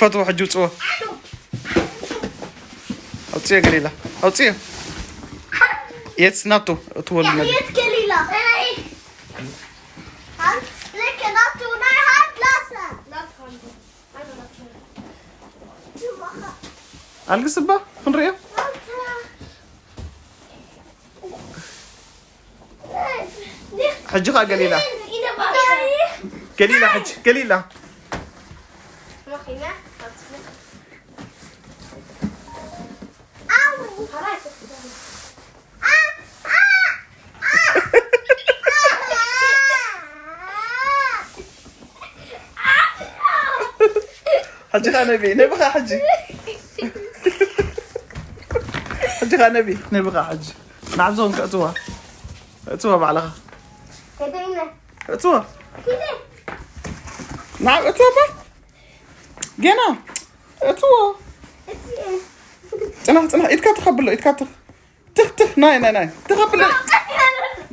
ፈትዎ ሕጂ ውፅዎ። ኣውፅዮ ገሊላ፣ ኣውፅዮ። የት ናቱ እትወሉ ነገር። የት ገሊላ? ልክ ናቱ ናይ ሃንድ ላሰ። ኣልግስባ ክንሪኦ። ሕጂ ኸኣ ገሊላ። ገሊላ ሕጂ፣ ገሊላ። ሕጂ ኸኣ ነቢ፣ ነቢ ኸኣ ሕጂ። ሕጂ ኸኣ ነቢ፣ ነቢ ኸኣ ሕጂ። ንዓብዞም ከእትዋ። እትዋ ባዕልኻ። እትዋ። ንዓብ እትዋ ባ። ገና። እትዋ። ጽናሕ፣ ጽናሕ። ኢድካ ትኸብሎ፣ ኢድካ ትኽ-፣ ትኽ፣ ትኽ። ናይ፣ ናይ፣ ናይ። ትኸብሎ።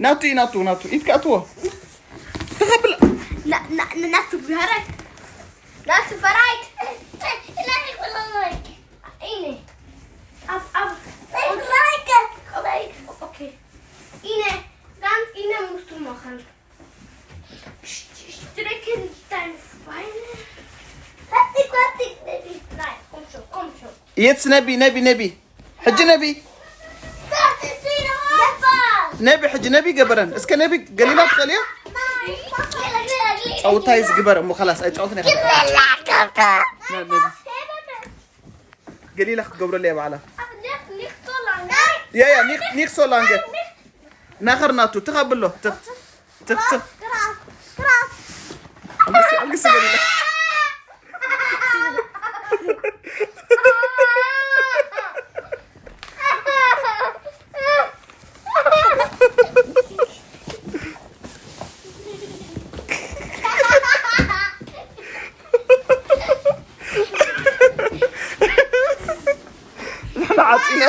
ናቱ፣ ናቱ፣ ናቱ። ኢድካ እትዋ። ትኸብሎ። ናቱ ብራይት። ናቱ ብራይት። ኢነ። ኣብ፣ ኣብ። ኦኬ። ኢነ። ጋንት ኢነ ሙስቱ ማኸን። የትስ ነቢ፣ ነቢ፣ ነቢ። ሕጂ ነቢ። ነቢ ሕጂ ነቢ ገበረን። እስከ ነቢ ገሊላ ትኸልዮ? ጸውታይ ዝግበር እሞ ኸላስ ኣይጻወትን እየ። ነቢ። ገሊላ ክትገብረሉ እያ ባዕላ። ያ፣ ያ፣ ኒክ፣ ኒክ ሶላንገ። ናኸር ናቱ፣ ትኸብሎ። ትኽ፣ ትኽ፣ ትኽ። ኣልግሲ፣ ኣልግሲ ገሊላ። ንዓጽየ።